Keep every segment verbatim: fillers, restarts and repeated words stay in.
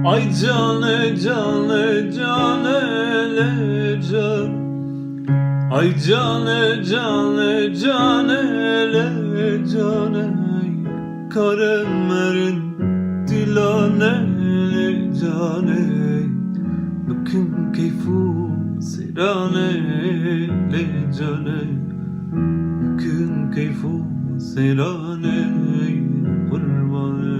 Ay canê, canê, canê lê can. Ay canê, canê, canê lê canê. Karê merin dîlanê lê canê. Bikin keyf û seyranê lê canê. Bikin keyf û seyranê qurbanê.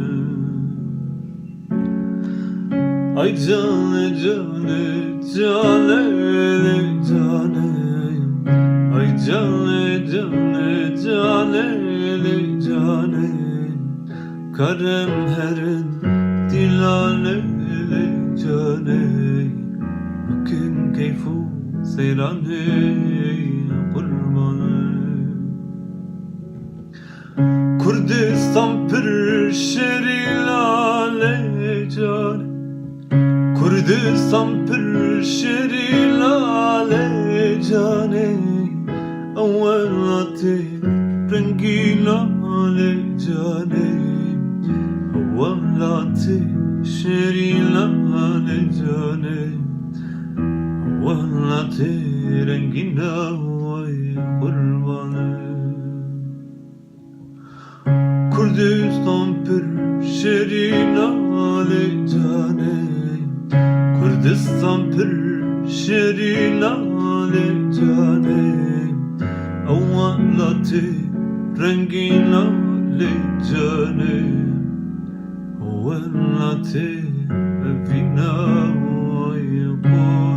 Ay canê, canê, canê lê canê. Ay canê, canê, canê lê canê. Karê merin dîlanê lê canê. Bikin keyf û seyranê qurbanê. Kurdistan pir şêrîn a lê canê. Kurdistan pir şêrîn a lê canê. Ew welatê rengîn a lê canê. Ew welatê şêrîn a lê canê. Ew welatê rengîn a, way qurbanê. Kurdistan pir şêrîn a lê canê. Kurdistan pir şêrîn a lê canê. Ew welatê rengîn a lê canê. Ew welatê evîn a, way qurbanê.